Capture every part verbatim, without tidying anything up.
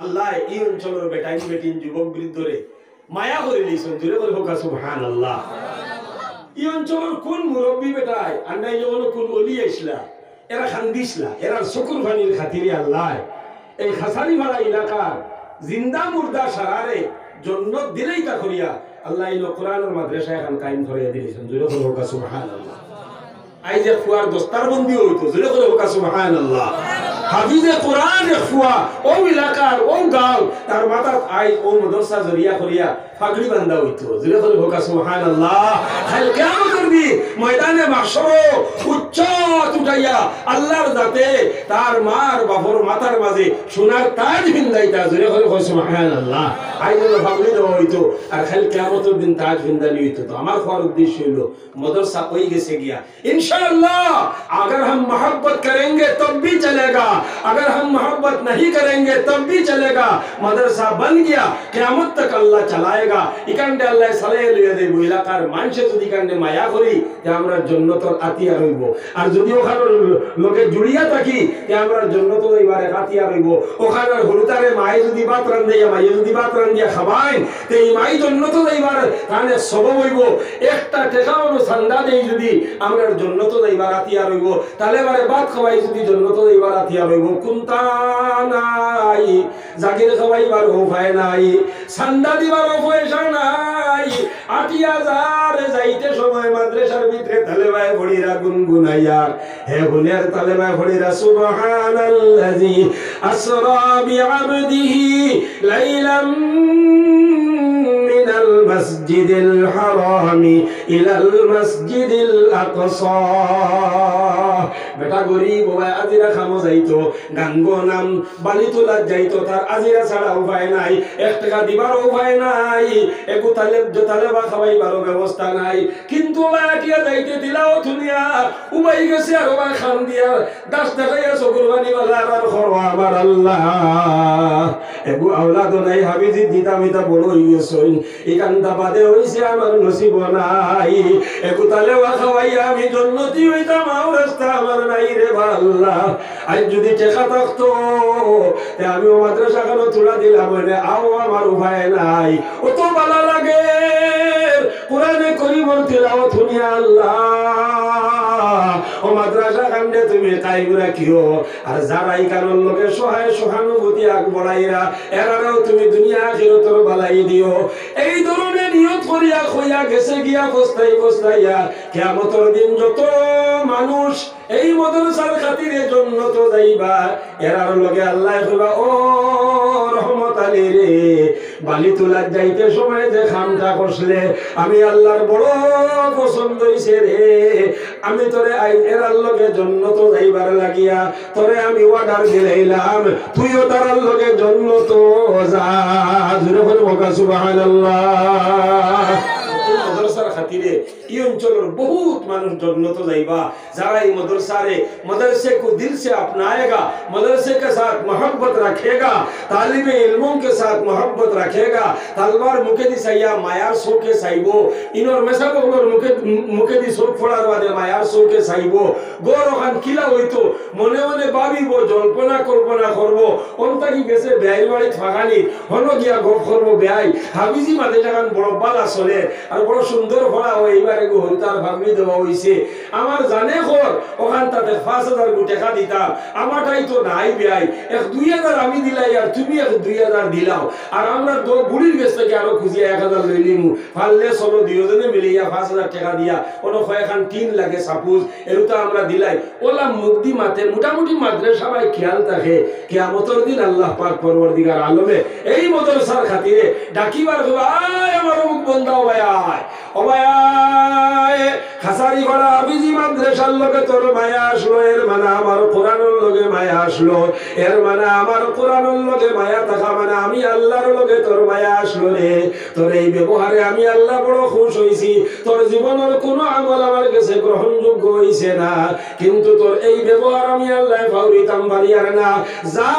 আল্লায় ই অঞ্চলর বেটাইন বেটিন যুবক বৃদ্ধরে মায়া করি লইছইন, জোরে করি কউক্কা সুবহানাল্লাহ। ই অঞ্চলর কুন মুরব্বি বেটায়, আর নাইলে অনো কুন অলি আইছলা, এরা কান্দিছলা, এরার চকুর পানির খাতিরে আল্লায় এই খাসারিপাড়া এলাকার জিন্দা মুর্দা সারারে জন্নত দিলাইতা করিয়া আল্লায় ইনো কোরআনর মাদ্রাসা এখান কায়েম করিয়া দিলাইছইন, জোরে করি কউক্কা সুবহানাল্লাহ। আইজ এক ফুয়ার দস্তারবন্দি অইতো, জোরে করি কউক্কা সুবহানাল্লাহ। হাফিজে কোরআন এক ফুয়া, অউ এলাকার, অউ গাঁও, তার মাথাত আইজ অউ মাদ্রাসা জরিয়া করিয়া পাগড়ি বান্ধা অইতো, জোরে করি কউক্কা সুবহানাল্লাহ। কাইল কিয়ামতর দিন ময়দানে মাহশরো উচ্চ উঠাইয়া আল্লার জাতে তার মার বাপর মাথার মাঝে সোনার তাজ ফিন্দাইতা, জোরে করি কউক্কা সুবহানাল্লাহ। আইজ অইলো পাগড়ি দেওয়া অইতো, আর কাইল কিয়ামতর দিন তাজ ফিন্দানি অইতো। তো আমার কওয়ার উদ্দেশ্য অইলো, মাদ্রাসা অই গেছে গিয়া। इंशाअल्लाह, अगर हम मोहब्बत करेंगे तब भी चलेगा, अगर हम मोहब्बत नहीं करेंगे तब भी चलेगा। মাদ্রাসা বন গিয়া, কিয়ামত তক আল্লাহ চালায়েগা। ইখানরে আল্লায় চালাইয়া লইয়া যাইবো। এলাকার মানষে যুদি ইখানরে মায়া করি, তে আমরার জন্নতর আতিয়ার অইবো। আর যুদি অখানর লগে জুড়িয়া থাকি, তে আমরার জন্নতো যাইবার এক আতিয়ার অইবো। অখানর হুরুতারে মায়ে যুদি ভাত রান্ধিয়া, মায়ে যুদি ভাত রান্ধিয়া খাবাইন, তে ই মাই জন্নতো যাইবার তানে সবব অইবো। একটা টেকা অনো চান্দা দেই যুদি আমরার জন্নতো যাইবার আতিয়ার অইবো। তালেবারে ভাত খাওয়াই যুদি জন্নতো যাইবার আতিয়ার অইবো। কুন্তা নাই, জাগির খাওয়াইবার উপায় নাই, চান্দা দিবার পয়সা নাই। আটিয়া যার যাইতে সময় মাদ্রাসার ভিতরে তালেবায় পড়িরা গুনগুনাইয়া হে হুনের তালেবায় পড়িরা, سبحان الذي أسرى بعبده ليلا من المسجد الحرام إلى المسجد الأقصى। বেটা গরিব অবায় আজিরা কামো যাইতো, গাঙ্গো নাম বালি তুলাত যাইতো, তার আজিরা ছাড়া উপায় নাই, এক টেকা দিবারও উপায় নাই, এগু তালেব, তালেবা খাওয়াইবারও ব্যবস্থা নাই। কিন্তু অবায় আটিয়া যাইতে তিলাওত হুনিয়া উবাই গেছে আর অবায় কান্দিয়া দাস দেখাইয়া চকুর পানি বালা আর করো আমার আল্লাহ। এগু আওলাদও নাই, হাফিজি দিতাম ইতা বড় অই গেছইন। ইখানতা বাদে অইছে আমার নসিব নাই। এগু তালেবা খাওয়াইয়া আমি জন্নতি অইতাম, অউ রাস্তা আমার নাই রে বা আল্লাহ। আইজ যুদি টেকা থাকতো, তে আমি অউ মাদ্রাসাখানো তুলা দিলাম অনে, অউ আমার উপায় নাই। অত বালা লাগের কোরআনে করিমর তিলাওত হুনিয়া আল্লাহ। অউ মাদ্রাসাখানরে তুমি কায়েম রাখিও। আর যারা ইখানর লগে সহায় সহানুভূতি আগ বড়াইরা, এরারেও তুমি দুনিয়া আখিরাতর বালাই দিও। এই ধরনে নিয়ত করিয়া কইয়া গেছে গিয়া পস্তাই পস্তাইয়া। কিয়ামতর দিন যত মানুষ এই মাদ্রাসার খাতিরে জন্নতো যাইবা, এরার লগে আল্লায় কইবা, "ও রহমত আলী রে, বালি তুলাত যাইতে সময় যে কামটা করছিলে, আমি আল্লার বড় পছন্দ অইছে রে। আমি তোরে আইজ এরার লগে জন্নতো যাইবার লাগিয়া তোরে আমি order দিলাইলাম, তুইও তারার লগে জন্নতো যা।" জোরে করি কউক্কা সুবহানাল্লাহ। এই মাদ্রাসার খাতিরে ই অঞ্চলর বহুত মানুষ জন্নতো যাইবা, যারা এই মাদ্রাসারে, मदरसे को दिल से अपनाएगा, मदरसे के साथ मोहब्बत रखेगा, तालिबे इल्मों के साथ मोहब्बत रखेगा। তালবার মুখেদি চাইয়া মায়ার চউখে চাইবো, ইনোর মেসাব অকলর মুখে, মুখেদি চউখ পড়ার বাদে মায়ার চউখে চাইবো। ঘর অখান কিলা অইতো, মনে মনে ভাবিবো, জল্পনা কল্পনা করবো, অন থাকি গেছে বেয়াইর বাড়িত ফাগানি, হনো গিয়া গপ করবো, বেয়াই, হাফিজি মাদ্রাসাখান বড় বালা চলে, আর বড় সুন্দর পড়া অয়, এইবার এগু হুরুতার পাগড়ি দেওয়া অইছে। আমার জানে কর, অখান তাতে পাঁচ হাজার গু টেকা দিতাম, আমারটাই তো নাই বেয়াই, এক দুই হাজার আমি দিলাই, আর তুমি এক দুই হাজার দিলাও, আর আমরা দ-, বুড়ির গেছ থাকি আরো খুজিয়া এক হাজার লইলিমু, পারলে চলো দুইওজনে মিলিয়া পাঁচ হাজার টেকা দিয়া, অনো কয়খান টিন লাগে, suppose, এরুতা আমরা দিলাই, অলা মুখদি মাতে, মোটামুটি মাদ্রাসা বায় খিয়াল থাকে, কিয়ামতর দিন আল্লাহ পাক পরওয়ারদিগার আলমে এই মাদ্রাসার খাতিরে ডাকিবার কইবা, "আয় আমার অমুক বন্দা, অবায় আয়, অবায় আয়, খাসারিপাড়া হাফিজি মাদ্রাসার লগে তোর মায়া আসলো, এর মানে আমার কোরআনর লগে মায়া আসলো, এর মানে আমার কোরআনর লগে মায়া থাকা মানে আমি আল্লার লগে তোর মায়া আসলো রে। তোর এই ব্যবহারে আমি আল্লাহ বড় খুশ অইছি, তোর জীবনর কুনু আমল আমার গেছে গ্রহণযোগ্য অইছে না।" কিন্তু তোর এই ব্যবহার আমি আল্লায় ফাউরিতাম পারিয়ার না। যা,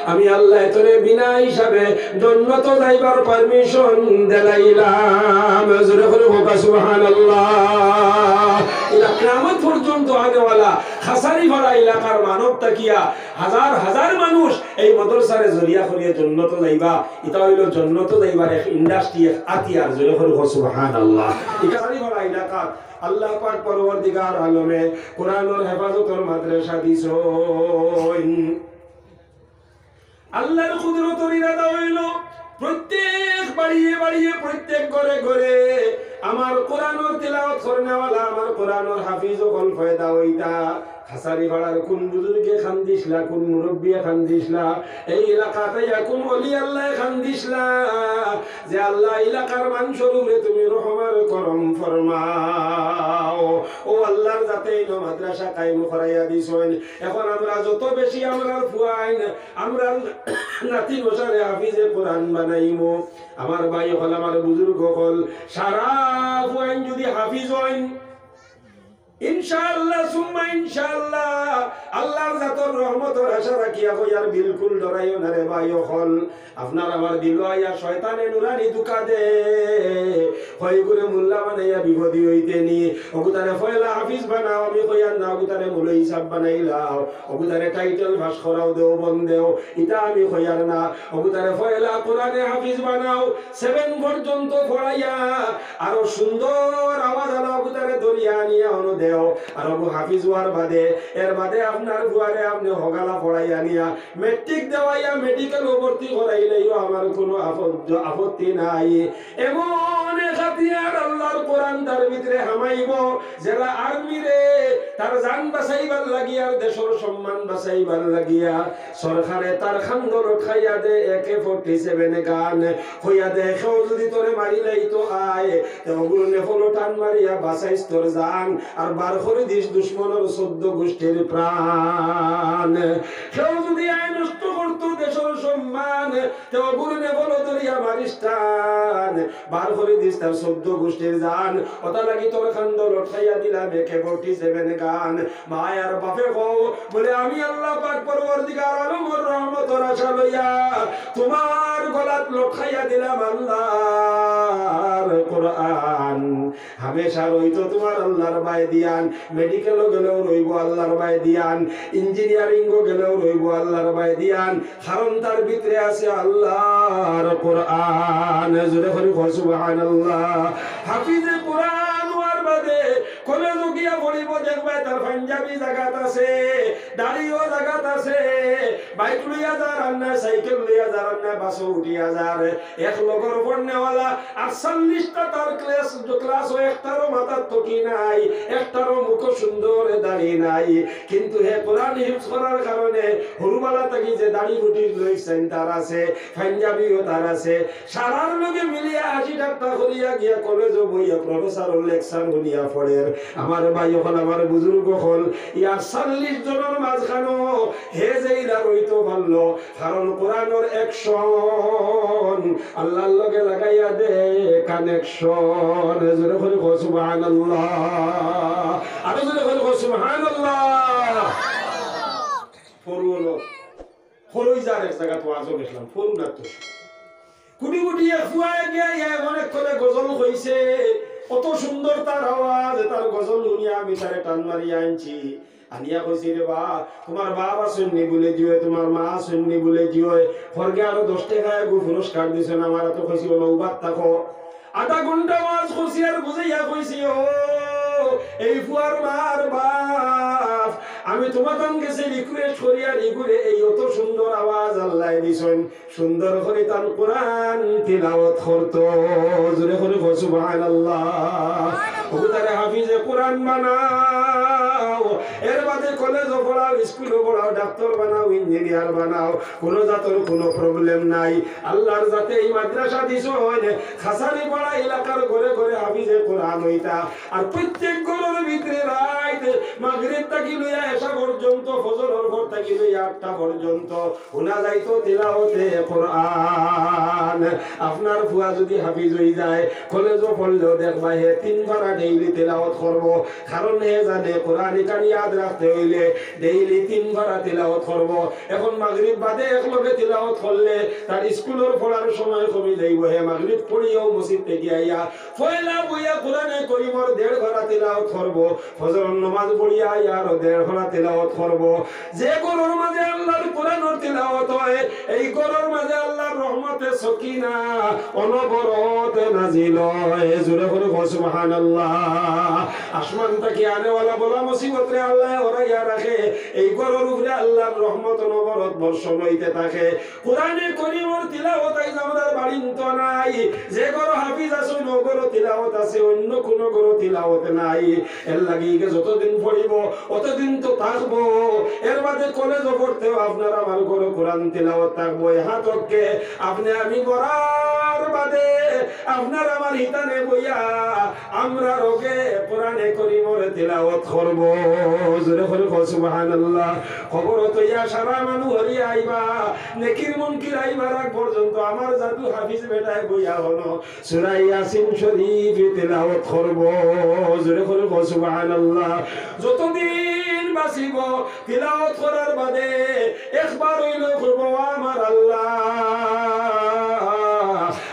আমি আল্লায় তোরে বিনা হিসাবে জন্নতো যাইবার পারমিশন দিলাইলাম। জোরে করি কউক্কা সুবহানাল্লাহ। ইলা কিয়ামত পর্যন্ত আনেওয়ালা খাসারিপাড়া এলাকার মানব থাকিয়া হাজার হাজার মানুষ এই মাদ্রাসারে জরিয়া করিয়া জন্নতো যাইবা। ইটা অইলো জন্নতো যাইবার এক ইন্ডাস্ট্রি, এক আতিয়ার। জোরে করি কউক্কা সুবহানাল্লাহ। ইটা খাসারিপাড়া এলাকাত আল্লাহ পাক পরওয়ারদিগার আলমে কোরআনর হেফাজতর মাদ্রাসা দিছইন। আল্লাহর কুদরতর ইরাদা অইলো, প্রত্যেক বাড়িয়ে বাড়িয়ে, প্রত্যেক ঘরে ঘরে আমার কোরআনর তিলাওয়াত করনেওয়ালা, আমার কোরআনর হাফিজ অকল পয়দা অইতা। খাসারিপাড়ার কুন বুজুর্গে খান দিছলা, কুন মুরব্বিয়ে খান দিছলা, এই এলাকাত আইয়া কুন অলি আল্লায় খান দিছলা, যে আল্লাহ এলাকার মানষর উপরে তুমি রহম আর করম ফরমাও। অউ আল্লাহর জাতে ইনো মাদ্রাসা কায়েম করাইয়া দিছইন। এখন আমরা যত বেশি আমরার ফুয়াইন, আমরার নাতি নসারে হাফিজে কোরআন বানাইমু। আমার ভাই অকল, আমার বুজুর্গ অকল, সারা ফুয়াইন যুদি হাফিজ অইন, ইনশাআল্লাহ সুম্মা ইনশাআল্লাহ, আল্লাহর জাতর রহমতর আশা রাখিয়া কইয়ার, বিলকুল ডরাইও না রে ভাই অকল। আপনার আমার দিলো আইয়া শয়তানে নুরানি ধুকা দে। কয় অগুরে মোল্লা বানাইয়া বিপদি অইতে নি। অগুতারে পয়লা হাফিজ বানাও, আমি কইয়ার না, অগুতারে মৌলভী সাব বানাইলাও, অগুতারে টাইটেল পাস করাও, দেওবন্দ দেও। ইটা আমি কইয়ার না। অগুতারে পয়লা কোরআনে হাফিজ বানাও, সেভেন পর্যন্ত পড়াইয়া আরো সুন্দর আওয়াজ আলা অগুতারে ধরিয়া আনিয়া অনো দেও। আর অগু হাফিজ অওয়ার বাদে, এর বাদে আপনার ফুয়ারে আপনে হগালা পড়াইয়া আনিয়া মেট্রিক দেওয়াইয়া মেডিকেলো ভর্তি করাইলেও আমার কুনু আপত-, আপত্তি নাই। এমন এক হাতিয়ার আল্লাহর কোরআন তার ভিতরে হামাইবো, যেরা আর্মিরে তার জান বাঁচাইবার লাগিয়া আর দেশর সম্মান বাঁচাইবার লাগিয়া সরকারে তার খান্দো লটকাইয়া দে একে ফর্টি সেভেন গান, কইয়া দে, কেউ যুদি তোরে মারিলাইতো আয়, তে অগুর নেফলো টান মারিয়া বাঁচাইস তোর জান, আর বার করি দিস দুশমনর চৌদ্দ গুষ্টির প্রাণ। কেউ যুদি আয় নষ্ট করতো দেশর সম্মান, তে অগুর নেফলো ধরিয়া মারিস টান, বার করি দিস তার চৌদ্দ গুষ্টির জান। অতার লাগি তোর খান্দো লটকাইয়া দিলাম একে ফর্টি সেভেন গান। মায় আর বাপে কও, বলে, আমি আল্লাহ পাক পরওয়ারদিগার আলমর রহমতর আশা লইয়া তুমার গলাত লটকাইয়া দিলাম আল্লাহর কোরআন। হামেশা রইতো তুমার আল্লাহর বায়দিয়ান, মেডিকেলো গেলেও রইবো আল্লাহর বায়দিয়ান, ইঞ্জিনিয়ারিংও গেলেও রইবো আল্লাহর বায়দিয়ান, কারণ তার ভিতরে আছে আল্লাহর কোরআন। জোরে করি কও সুবহানাল্লাহ। হাফিজে কোরআন অওয়ার বাদে কলেজো গিয়া পড়িবো, দেখবায় তার পাঞ্জাবি জাগাত আছে, দাড়িও জাগাত আছে, বাইক লইয়া যার আর নায়, সাইকেল লইয়া যার আর নায়, বাসো উঠিয়া যার। এক লগর পড়নেওয়ালা আটচল্লিশটা তার ক্লাস, ক্লাসো একটারও মাথাত টুপি নাই, একটারও মুখো সুন্দর দাড়ি নাই, কিন্তু হে কোরআন হিফজ করার কারণে হুরুবালা থাকি যে দাড়ি মুঠি লইছইন তার আছে, পাঞ্জাবিও তার আছে, সারার লগে মিলিয়া হাসি ঠাট্টা করিয়া গিয়া কলেজো বইয়া প্রফেসরর লেকচার হুনিয়া পড়ের। আমার ভাই অকল, আমার বুজুর্গ অকল, ই আটচল্লিশ জনর মাঝখানো হে যে ইলা রইতো পারলো, কারণ কোরআনর অ্যাকশন আল্লাহর লগে লাগাইয়া দে কানেকশন। জোরে করি কও সুবহানাল্লাহ। আরো জোরে করি কও সুবহানাল্লাহ। ফরু অইলো, ফরুই যার এক জাগাত ওয়াজো গেছলাম, ফরু না তো। কুটি কুটি এক ফুয়ায় গিয়া ইয়া অনেক করে গজল কইছে, অত সুন্দর তার আওয়াজ, তার গজল হুনিয়া আমি তারে টান মারিয়া আনছি। আনিয়া কইছি, "রে বা, তুমার বাপ আছইন নি বুলে দিও, তুমার মা আছইন নি বুলে দিও।" খরগে আরো দশ টেকা এগু পুরস্কার দিছইন, আমার তো কইছি, "ও নৌবাত থাকো।" আধা ঘন্টা ওয়াজ করছি আর বুঝাইয়া কইছি, "ও, এই ফুয়ার মার বাপ, আমি তুমাতান গেছে রিকোয়েস্ট করি আর ইগুরে এই অত সুন্দর আওয়াজ আল্লায় দিছইন।" সুন্দর করি তান কোরআন তিলাওয়াত করতো। জোরে করি কও সুবহানাল্লাহ। অগুতারে হাফিজে কোরআন বানাও, এর বাদে কলেজো পড়াও, স্কুলো পড়াও, ডাক্তার বানাও, ইঞ্জিনিয়ার বানাও, কুনু জাতর কুনু প্রবলেম নাই। আল্লাহর জাতে ই মাদ্রাসা দিছইন, খাসারিপাড়া এলাকার ঘরে ঘরে হাফিজে কোরআন অইতা। আর প্রত্যেক ঘরর ভিতরে রাইত মাগরিব থাকি লইয়া এশা পর্যন্ত, ফজরর পর থাকি লইয়া আটটা পর্যন্ত হুনা যাইতো তিলাওয়াতে কোরআন। আপনার ফুয়া যুদি হাফিজ অই যায়, কলেজো পড়লেও দেখবা হে তিন পারা ডেইলি তিলাওয়াত করবো, কারণ হে জানে কোরআন ইখান ইয়াদ রাখতে অইলে ডেইলি তিন পারা তিলাওয়াত করবো। এখন মাগরিব বাদে একলগে তিলাওয়াত করলে তার স্কুলর পড়ার সময় কমি যাইবো, হে মাগরিব পড়িয়াউ মসজিদ থাকি আইয়া পয়লা বইয়া কোরআনে করিমর দেড় পারা তিলাওয়াত করবো, ফজরর নমাজ পড়িয়া আইয়া আরো দেড় পারা তিলাওয়াত করবো। যে ঘরর মাঝে আল্লার কোরআনর তিলাওয়াত অয়, এই ঘরর মাঝে আল্লার রহমতে সকিনা অনবরত নাজিল অয়। জোরে করি কও সুবহানাল্লাহ। আসমান থাকি আনেওয়ালা বালা মুসিবতরে আল্লায় হরাইয়া রাখে, এই ঘরর উপরে আল্লার রহমত অনবরত বর্ষণ অইতে থাকে। কোরআনে করিমর তিলাওয়াত আইজ আমরার বাড়িত নাই। যে ঘরো হাফিজ আছইন, অউ ঘরো তিলাওয়াত আছে, অইন্য কুনু ঘরো তিলাওয়াত নাই। এরলাগি ইগে যতদিন পড়িবো, অতদিন তো থাকবো। এর বাদে কলেজো পড়তেও আপনার আমার ঘরো কোরআন তিলাওয়াত থাকবো। এ হাতকে আপনে আমি মরার বাদে আপনার আমার হিতানে বইয়া আমরার লগে কোরআনে করিমর তিলাওয়াত করবো। জোরে করি কও সুবহানাল্লাহ। কবরো থইয়া সারা মানু হরিয়া আইবা, নেকির মুনকির আইবার আগ পর্যন্ত আমার জাদু হাফিজ বেটায় বইয়া হনো সূরা ইয়াসিন শরীফ তিলাওয়াত করবো। জোরে করি কও সুবহানাল্লাহ। যতদিন বাঁচিবো, তিলাওয়াত করার বাদে একবার অইলেও কইবো, "ও আমার আল্লাহ,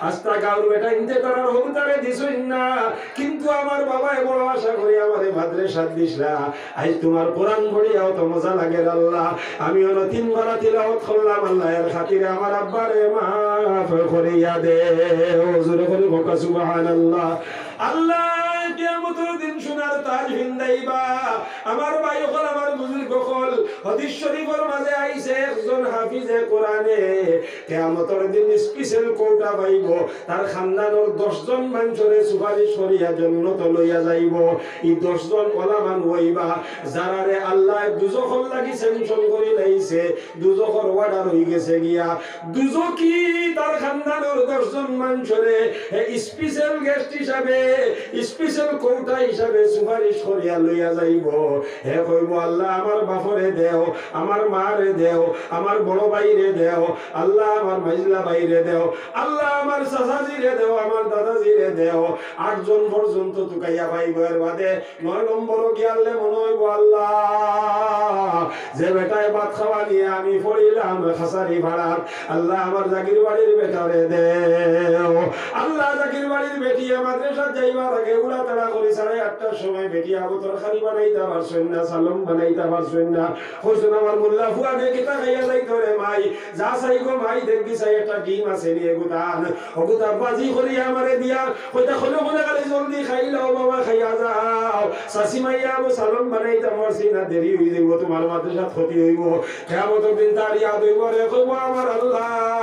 আস্তা গাঁওর বেটাইন্তে তারার হকদারে দিছইন না, কিন্তু আমার বাবায় বড় আশা করি আমারে মাদ্রাসাত দিছলা। আইজ তুমার কোরআন পড়িয়া অত মজা লাগের আল্লাহ। আমি অনো তিন পারা তিলাওয়াত করলাম আল্লাহ, এর খাতিরে আমার আব্বারে মাফ করিয়া দেও।" জোরে করি কও সুবহানাল্লাহ। আল্লায় কিয়ামতর দিন সোনার তাজ ফিন্দাইবা। আমার ভাই অকল, আমার বুজুর্গ অকল, হাদিস শরীফর মাঝে আইছে, একজন হাফিজে কোরআনে কিয়ামতর দিন special quota পাইবো, তার খানদানর দশ জন মানষরে সুপারিশ করিয়া জন্নতো লইয়া যাইবো। ই দশ জন অলা মানু অইবা, যারারে আল্লায় দুজখর লাগি sanction করি লাইছে, দুজখর order অইগেছে গিয়া। দুজখি তার খানদানর দশ জন মানষরে হে special guest হিসাবে, special quota হিসাবে সুপারিশ করিয়া লইয়া যাইবো। হে কইবো, "আল্লাহ, আমার বাফরে দেও, আমার মারে দেও, আমার বড় ভাইরে দেও, আল্লাহ, আমার মাইজলা ভাইরে দেও, আল্লাহ, আমার চাচাজিরে দেও, আমার দাদাজিরে দেও।" আটজন পর্যন্ত তুকাইয়া পাইবো। এর বাদে নয় নম্বরো গিয়ালে মনো অইবো, "আল্লাহ, যে বেটায় ভাত খাওয়ানিয়ে আমি পড়িলাম খাসারি পাড়াত, আল্লাহ, আমার জাগির বাড়ির বেটারে দেও।" আল্লাহ, জাগির বাড়ির বেটিয়ে মাদ্রাসাত যাইবার আগে উড়াতাড়া করি সাড়ে আটটার সময় বেটিয়ে আবু তরকারি বানাইতা পারছইন না, সালম বানাইতা পারছইন না। কইছইন, "আমার মোল্লা ফুয়ানে কিতা খাইয়া যাইতো রে মাই?" "যা চাই গো মাই, দেখি চাই একটা ডিম আছে নি, এগুতা আন।" অগুতা ভাজি করি আমারে দিয়া, কইতা, "খনে খনে খালি জলদি খাইলাও বাবা, খাইয়া যাও। চাচিমাইয়ে আবু সালম বানাইতা পারছি না, দেরি অইযাইবো, তুমার মাদ্রাসাত ক্ষতি অইবো।" কিয়ামতর দিন তার ইয়াদ অইবো রে, কইবো, "আমার আল্লাহ,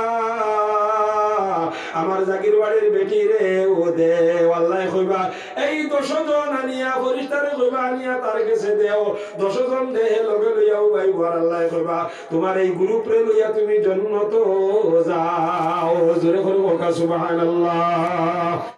আমার জাগির বাড়ির বেটিরে ও দেও।" আল্লায় কইবা, "এই দশ জন আনিয়া, ফিরিস্তারে কইবা, আনিয়া তার গেছে দেও।" দশ জন দেহে লগে লইয়া উবাইবো, আর আল্লায় কইবা, "তুমার এই group রে লইয়া তুমি জন্নতো যাও।" জোরে করি কও সুবহানাল্লাহ।